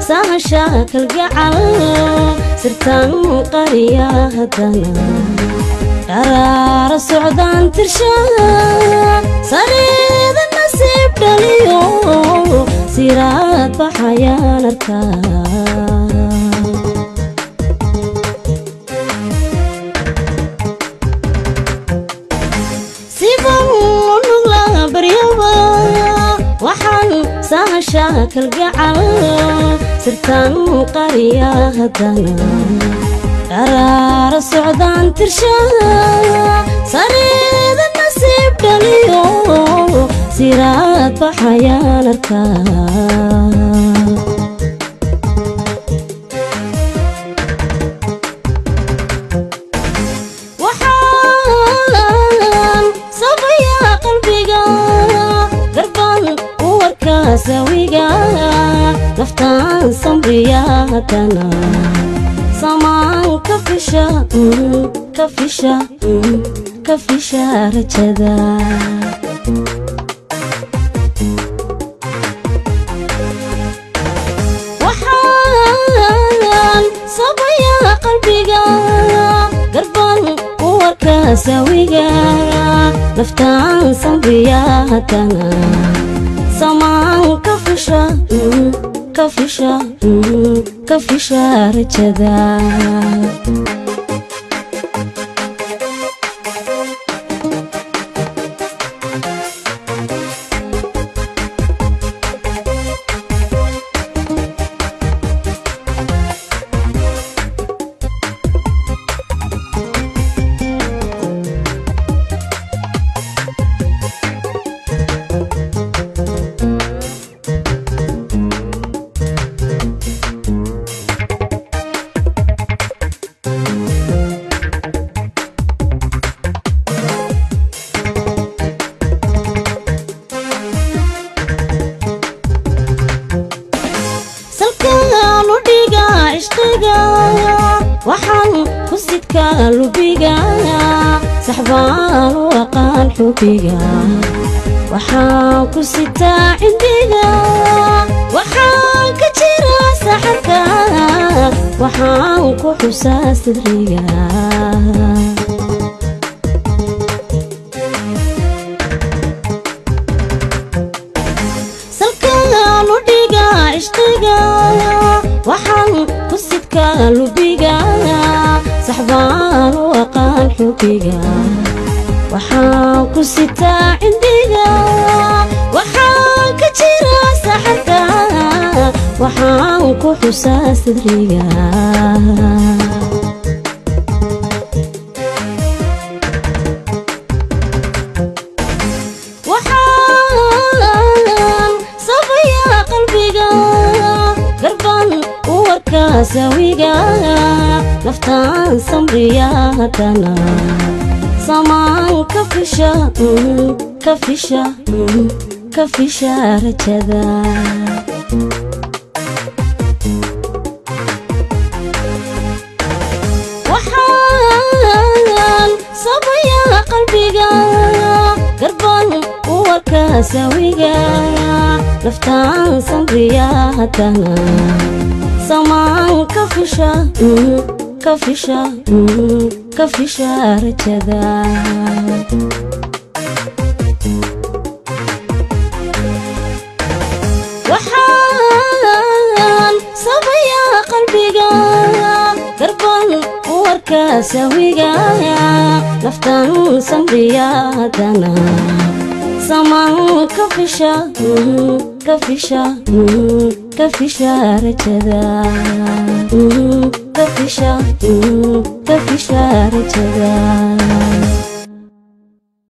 Sahasha kalgacal sirtaan qariya haddana dharaara socdaan tirsha sareeda nasiib dhaliyo siraad baxayaan arkaa. Siban nugla baryaba waxaan sahasha kalgacal sirtaan qariya haddana dharaara socdaan tirsha sareeda nasiib dhaliyo siraad baxayaan arkaa. Waxaan sabayaa qalbiga garbaan u warkaa sawiga naftaan samriya haddana samaan ka fisha ka fisha ka fisha rajada. Waxaan sabayaa qalbiga garbaan u warkaa sawiga naftaan samriya haddana samaan ka fisha ka fisha ka fisha rajada. Salkaanu dhiga ishqiga waxaan ku sidkaa lubiga saxbaan u aqaan xubiga waxaan ku sitaa cindiga waxaan ka jira saxarka waxaan ku xusaa sidriga. Salkaanu dhiga ishqiga waxaan ku sidkaa lubiga saxbaan u aqaan xubiga waxaan ku sitaa cindiga waxaan ka jira saxarka waxaan ku xusaa sidriga. Waxaan sabayaa qalbiga garbaan u warkaa sawiga naftaan samriya haddana samaan ka fisha ka fisha ka fisha rajada. Waxaan sabayaa qalbiga garbaan u warkaa sawiga naftaan samriya haddana samaan ka fisha ka fisha ka fisha rajada. Waxaan sabayaa qalbiga garbaan u warkaa sawiga naftaan samriya haddana samaan ka fisha ka fisha ka fisha rajada ka fisha ka fisha rajada.